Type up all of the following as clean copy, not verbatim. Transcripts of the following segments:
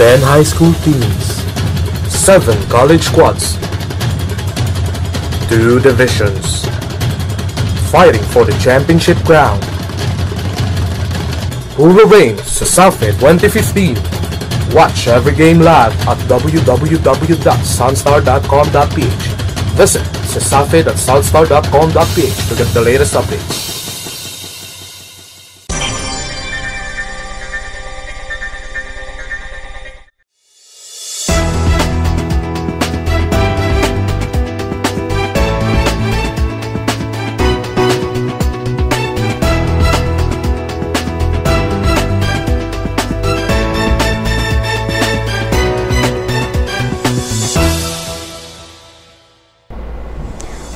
10 high school teams, 7 college squads, 2 divisions, fighting for the championship crown. Who will reign Cesafi 2015? Watch every game live at www.sunstar.com.ph. Visit cesafi.sunstar.com.ph to get the latest updates.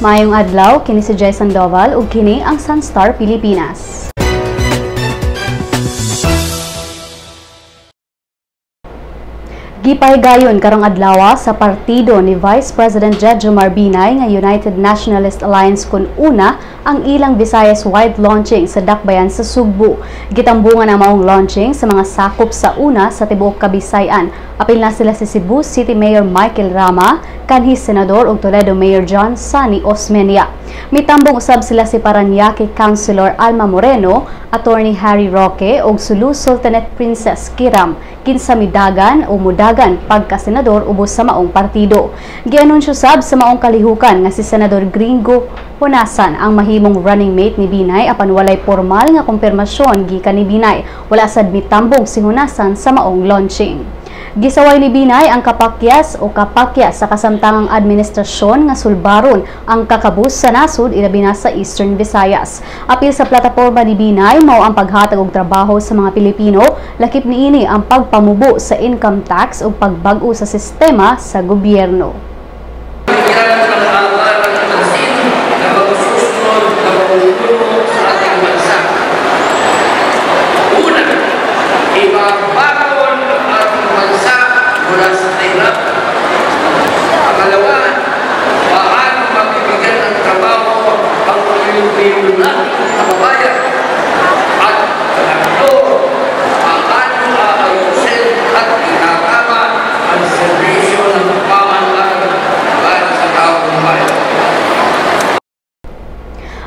Maayong adlaw, kini si Jai Sandoval ug kini ang Sunstar Pilipinas. Gipahigayon karong adlaw sa partido ni Vice President Jejomar Binay nga United Nationalist Alliance kun una ang ilang Visayas wide launching sa Dakbayan sa Sugbo. Gitambungan ang maong launching sa mga sakop sa una sa tibuok Kabisayan. Apil na sila si Cebu City Mayor Michael Rama, kanhi Senador ug Toledo Mayor John Sonny Osmeña. Mitambong usab sila si Paranaque Councilor Alma Moreno, Attorney Harry Roque ug Sulu Sultanate Princess Kiram, kinsa midagan o mudagan pagka-senador ubos sa maong partido. Gianunsyo sab sa maong kalihukan nga si Senador Gringo Honasan ang mahimong running mate ni Binay apan walay formal nga kumpirmasyon gikan ni Binay. Wala sad mitambong si Honasan sa maong launching. Gisaway ni Binay ang kapakyas o kapakyas sa kasamtangang administrasyon nga sulbaron ang kakabus sa nasod ilabi na sa Eastern Visayas. Apil sa plataporma ni Binay mao ang paghatag og trabaho sa mga Pilipino, lakip niini ang pagpamubo sa income tax ug pagbag-o sa sistema sa gobyerno.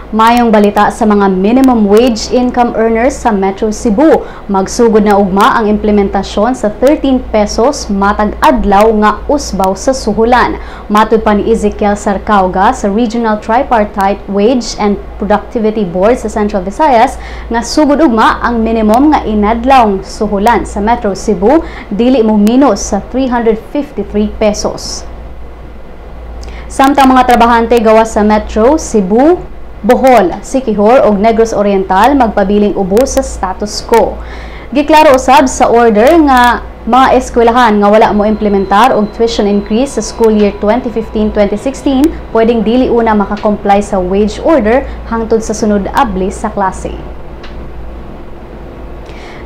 Mayong balita sa mga minimum wage income earners sa Metro Cebu. Magsugod na ugma ang implementasyon sa 13 pesos matag adlaw nga usbaw sa suhulan. Matud pa ni Ezekiel Sarcauga sa Regional Tripartite Wage and Productivity Board sa Central Visayas nga sugod ugma ang minimum nga inadlawng suhulan sa Metro Cebu dili mo minus sa 353 pesos. Samtang mga trabahante gawas sa Metro Cebu, Bohol, Siquijor ug Negros Oriental magpabiling ubos sa status quo. Giklaro usab sa order nga mga eskwelahan nga wala mo implementar og tuition increase sa school year 2015-2016 pwedeng dili una makakomply sa wage order hangtod sa sunod abli sa klase.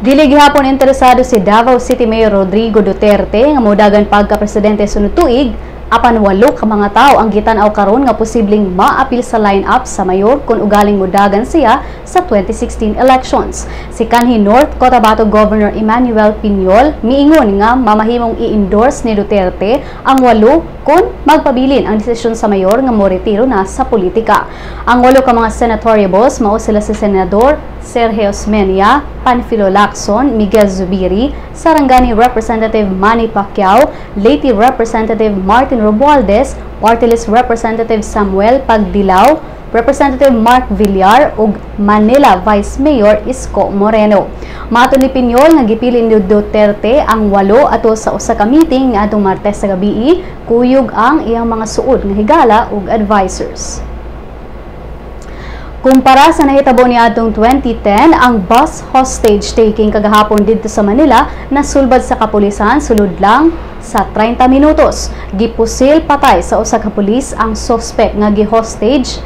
Dili gihapon interesado si Davao City Mayor Rodrigo Duterte nga modagan pagka-presidente sunod tuig, apan 8 ka mga tawo ang gitan-aw karon nga posibleng maapil sa line-up sa mayor kung ugaling modagan siya sa 2016 elections. Si kanhi North Cotabato Governor Emmanuel Piñol miingon nga mamahimong i-endorse ni Duterte ang 8 kung magpabilin ang desisyon sa mayor nga moretiro na sa politika. Ang 8 ka mga senatoriables mao sila si Senador Sergio Osmeña, Panfilo Lacson, Miguel Zubiri, Sarangani Representative Manny Pacquiao, Leyte Representative Martin Romualdez, Party List Representative Samuel Pagdilao, Representative Mark Villar ug Manila Vice Mayor Isko Moreno. Matod ni Piñol nga gipili ni Duterte ang 8 ato sa usa ka meeting niadtong Martes sa gabii, kuyog ang iyang mga suod nga higala ug advisors. Kumpara sa nahitabo niadtong 2010, ang bus hostage taking kagahapon didto sa Manila nasulbad sa kapulisan sulod lang sa 30 minutos. Gipusil patay sa usa ka pulis ang suspect nga gi-hostage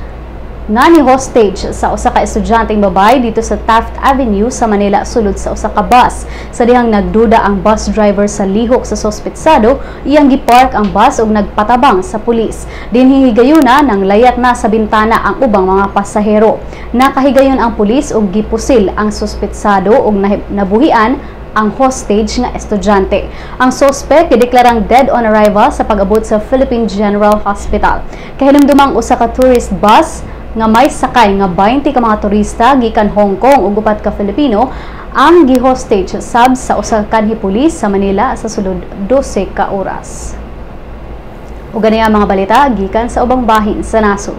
nga ni hostage sa usa ka estudyanteng babae dito sa Taft Avenue sa Manila sulod sa usa ka bus. Sa dihang nagduda ang bus driver sa lihok sa sospetsado, iyang gipark ang bus ug nagpatabang sa pulis. Dinhi higayuna nang layat na sa bintana ang ubang mga pasahero. Nakahigayon ang pulis ug gipusil ang sospetsado ug nabuhian ang hostage nga estudyante. Ang suspect gideklarang dead on arrival sa pag-abot sa Philippine General Hospital. Kahinumdumang usa ka tourist bus nga may sakay nga 20 ka mga turista gikan Hong Kong ug 4 ka Filipino ang gi-hostage sab sa usa ka kanhi pulis sa Manila sa sulod 12 ka oras. Ug gani ang mga balita gikan sa ubang bahin sa nasod.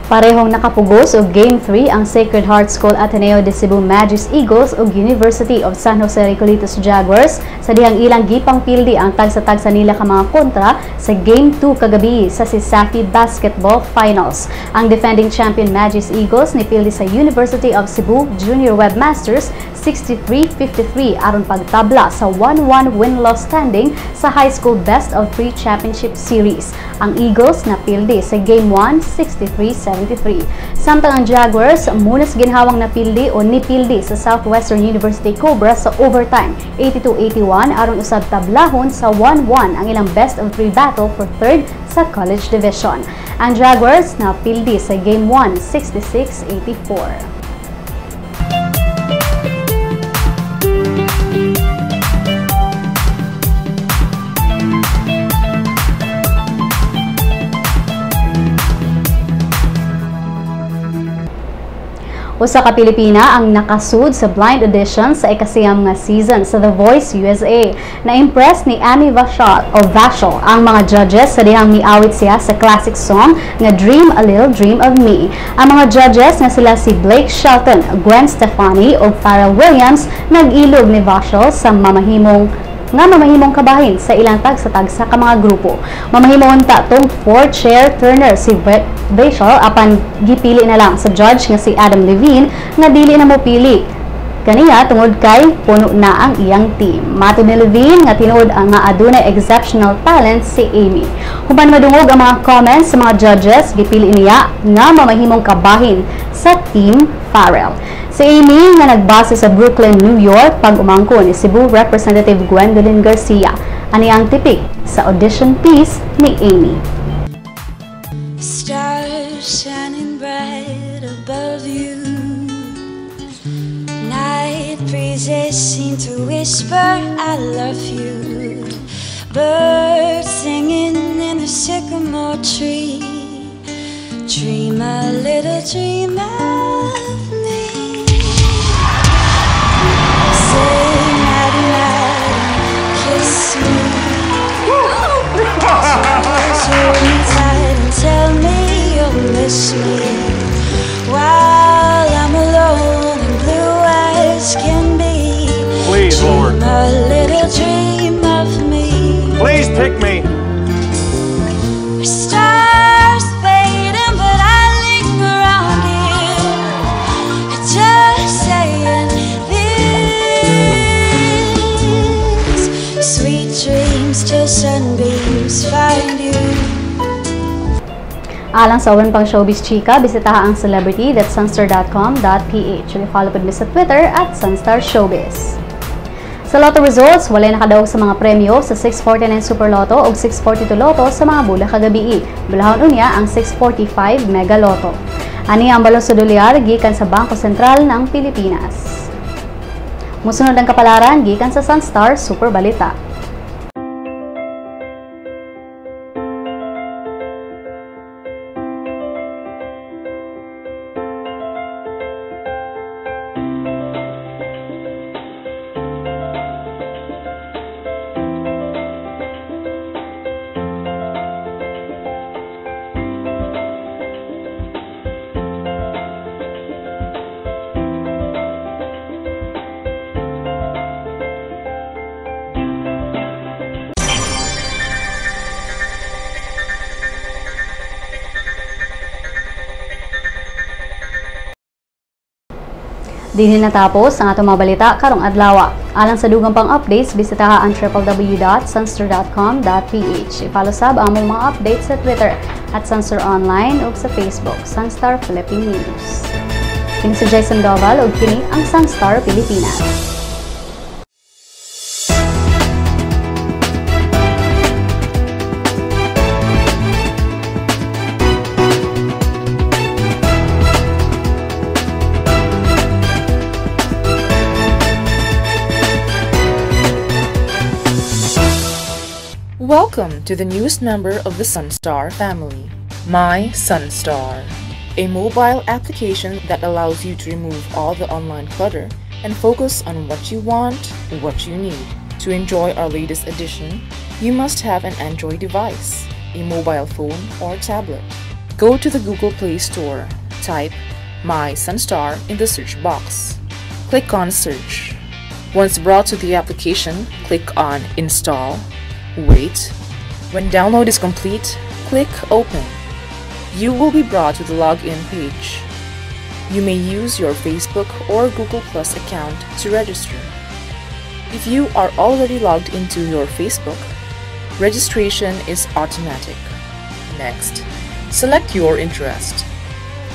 Parehong nakapugos og Game 3 ang Sacred Heart School Ateneo de Cebu Magis Eagles ug University of San Jose Recoletos Jaguars sa dihang ilang gipangpildi ang tagsa-tagsa nila ka mga kontra sa Game 2 kagabi sa CESAFI Basketball Finals. Ang defending champion Magis Eagles nipildi sa University of Cebu Junior Webmasters 63-53 aron pagtabla sa 1-1 win-loss standing sa High School Best of 3 Championship Series. Ang Eagles napildi sa Game 1, 63-73. Samtang ang Jaguars munas ginhawang napildi o nipildi sa Southwestern University Cobra sa overtime, 82-81 aron usab tablahon sa 1-1 ang ilang best of 3 battle for third sa College Division. Ang Jaguars napildi sa Game 1, 66-84. Usa ka Pilipina ang nakasud sa blind audition sa ikasiyam nga season sa The Voice USA. Na-impress ni Amy Vachal o Vachel ang mga judges sa dihang miawit siya sa classic song nga Dream a Little Dream of Me. Ang mga judges nga sila si Blake Shelton, Gwen Stefani ug Pharrell Williams nag-ilog ni Vachel sa mamahimong kabahin sa ilang tagsa-tagsa ka mga grupo. Mamahimo unta tong four-chair turner si Vachel apan gipili na lang sa judge nga si Adam Levine nga dili na mopili kaniya tungod kay puno na ang iyang team. Matod ni Levine nga tinuod ang nga adunay exceptional talent si Amy. Human madungog ang mga comments sa mga judges, gipili niya nga mamahimong kabahin sa Team Pharrell. Si Amy nga nagbase sa Brooklyn, New York pag umangko ni Cebu Representative Gwendolyn Garcia. Ani ang tipik sa audition piece ni Amy. Stars shining bright above you. Night breezes seem to whisper I love you. Birds singing in the sycamore tree. Dream a little dream of me. Say nighty night, kiss me. Just hold me tight and tell me you'll miss me. While Alang sa uban pang showbiz chika, bisitaha ang celebrity.sunstar.com.ph. I-follow pod mi sa Twitter @SunstarShowbiz. Sa Lotto results, walay nakadaog sa mga premyo sa 649 Super Lotto o 642 Lotto sa mga bula kagabii. Bulahon unya ang 645 Mega Lotto. Ani ang balon sa dolyar gikan sa Bangko Sentral ng Pilipinas. Musunod ang kapalaran gikan sa Sunstar Super Balita. Dinhi natapos ang atong mga balita karong adlaw. Alang sa dugang pang updates, bisitaha ang www.sunstar.com.ph. I-follow sab ang among mga updates sa Twitter @SunstarOnline ug sa Facebook, Sunstar Philippine News. Kini si Jason Doval ug kini ang Sunstar Pilipinas. Welcome to the newest member of the Sunstar family, My Sunstar, a mobile application that allows you to remove all the online clutter and focus on what you want, what you need. To enjoy our latest edition, you must have an Android device, a mobile phone or tablet. Go to the Google Play Store, type My Sunstar in the search box. Click on Search. Once brought to the application, click on Install. Wait. When download is complete, click Open. You will be brought to the login page. You may use your Facebook or Google Plus account to register. If you are already logged into your Facebook, registration is automatic. Next, select your interest.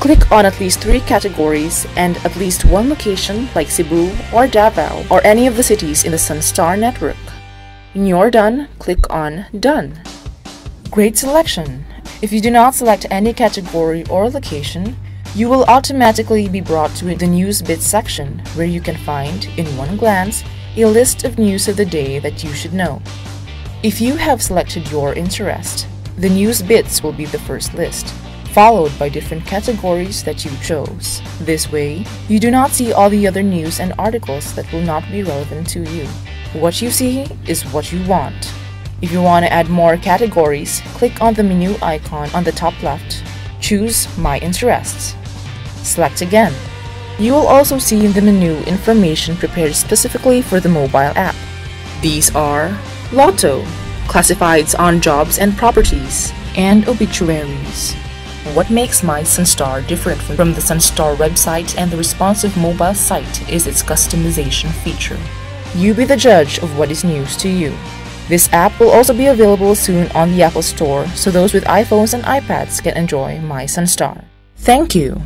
Click on at least 3 categories and at least 1 location like Cebu or Davao or any of the cities in the Sunstar network. When you're done, click on Done. Great selection! If you do not select any category or location, you will automatically be brought to the News Bits section where you can find, in one glance, a list of news of the day that you should know. If you have selected your interest, the News Bits will be the first list, followed by different categories that you chose. This way, you do not see all the other news and articles that will not be relevant to you. What you see is what you want. If you want to add more categories, click on the menu icon on the top left. Choose My Interests. Select again. You will also see in the menu information prepared specifically for the mobile app. These are Lotto, classifieds on jobs and properties, and obituaries. What makes My Sunstar different from the Sunstar website and the responsive mobile site is its customization feature. You be the judge of what is news to you. This app will also be available soon on the Apple Store, so those with iPhones and iPads can enjoy My Sunstar. Thank you.